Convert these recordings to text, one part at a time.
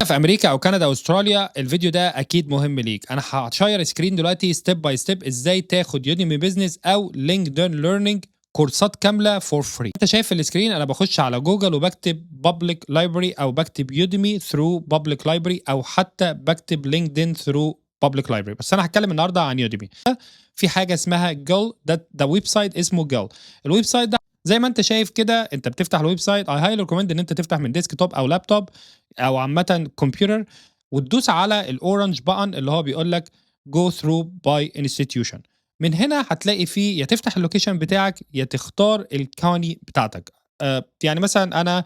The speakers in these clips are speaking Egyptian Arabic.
في امريكا او كندا او استراليا، الفيديو ده اكيد مهم ليك. انا ه share screen دلوقتي step by step ازاي تاخد Udemy Business او LinkedIn Learning كورسات كاملة for free. انت شايف في ال screen انا بخش على جوجل وبكتب public library او بكتب Udemy through public library او حتى بكتب LinkedIn through public library، بس انا هتكلم النهارده عن Udemy. في حاجة اسمها Gill، ده website اسمه Gill. ال website ده زي ما انت شايف كده، انت بتفتح ال website، I highly recommend ان انت تفتح من desktop او لابتوب او عامة كمبيوتر، وتدوس على ال orange button اللي هو بيقول لك go through by institution. من هنا هتلاقي فيه يا تفتح ال location بتاعك يا تختار ال county بتاعتك. يعني مثلا انا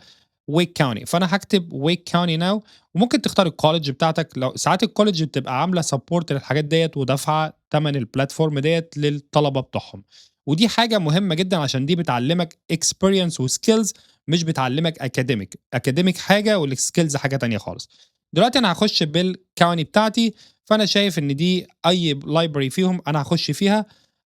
Wake County، فانا هكتب Wake County now. وممكن تختار ال college بتاعتك، لو ساعات ال college بتبقى عامله support للحاجات ديت ودافعه ثمن ال platform ديت للطلبة بتوعهم، ودي حاجة مهمة جدا عشان دي بتعلمك experience و skills، مش بتعلمك academic. academic حاجة وال skills حاجة تانية خالص. دلوقتي انا هخش بال county بتاعتي، فانا شايف ان دي اي library فيهم انا هخش فيها.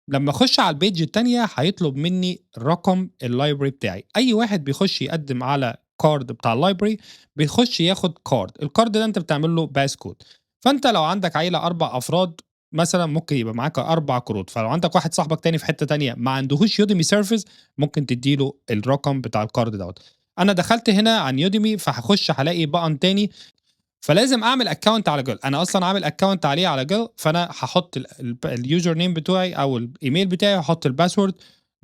لما اخش على ال page التانية هيطلب مني رقم ال library بتاعي. اي واحد بيخش يقدم على card بتاع ال library بيخش ياخد card، ال card ده انت بتعمل له passcode. فانت لو عندك عيله اربع افراد مثلا ممكن يبقى معاك اربع كروت، فلو عندك واحد صاحبك تاني في حتة تانية ما عندهوش Udemy service ممكن تديله الرقم بتاع ال card دوت. انا دخلت هنا عن Udemy، فهخش هلاقي button تاني، فلازم اعمل account على جوجل. انا اصلا عامل account عليه على جوجل، فانا هحط ال username بتوعي او الايميل بتاعي وهحط ال password،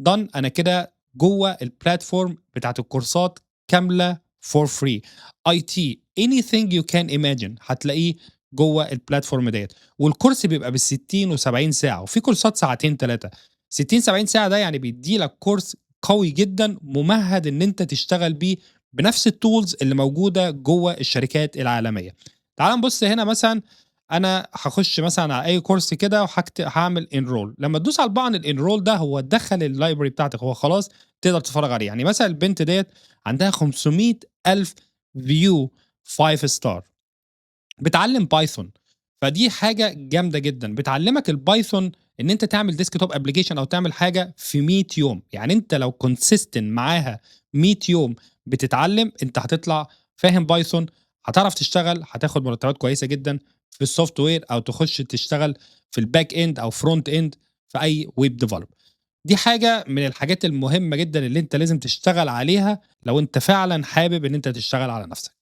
done. انا كده جوه ال platform بتاعت الكورسات كاملة for free، IT، anything you can imagine هتلاقيه جوه ال platform ديت. والكورس بيبقى بال60 و70 ساعه، وفي كورسات ساعتين ثلاثه. 60 70 ساعة ده يعني بيدي لك كورس قوي جدا ممهد ان انت تشتغل بيه بنفس ال tools اللي موجودة جوه الشركات العالميه. تعال نبص هنا، مثلا انا هخش مثلا على اي كورس كده وهكتب هعمل enroll. لما تدوس على ال button ال enroll ده هو دخل ال library بتاعتك، هو خلاص تقدر تتفرج عليه. يعني مثلا البنت ديت عندها 500 الف view، 5 star، بتعلم Python، فدي حاجة جامدة جدا. بتعلمك ال Python ان انت تعمل desktop application او تعمل حاجة في 100 يوم. يعني انت لو consistent معاها 100 يوم بتتعلم، انت هتطلع فاهم Python، هتعرف تشتغل، هتاخد مرتبات كويسة جدا في ال software او تخش تشتغل في ال back end او front end في اي web develop. دي حاجة من الحاجات المهمة جدا اللي انت لازم تشتغل عليها لو انت فعلا حابب ان انت تشتغل على نفسك.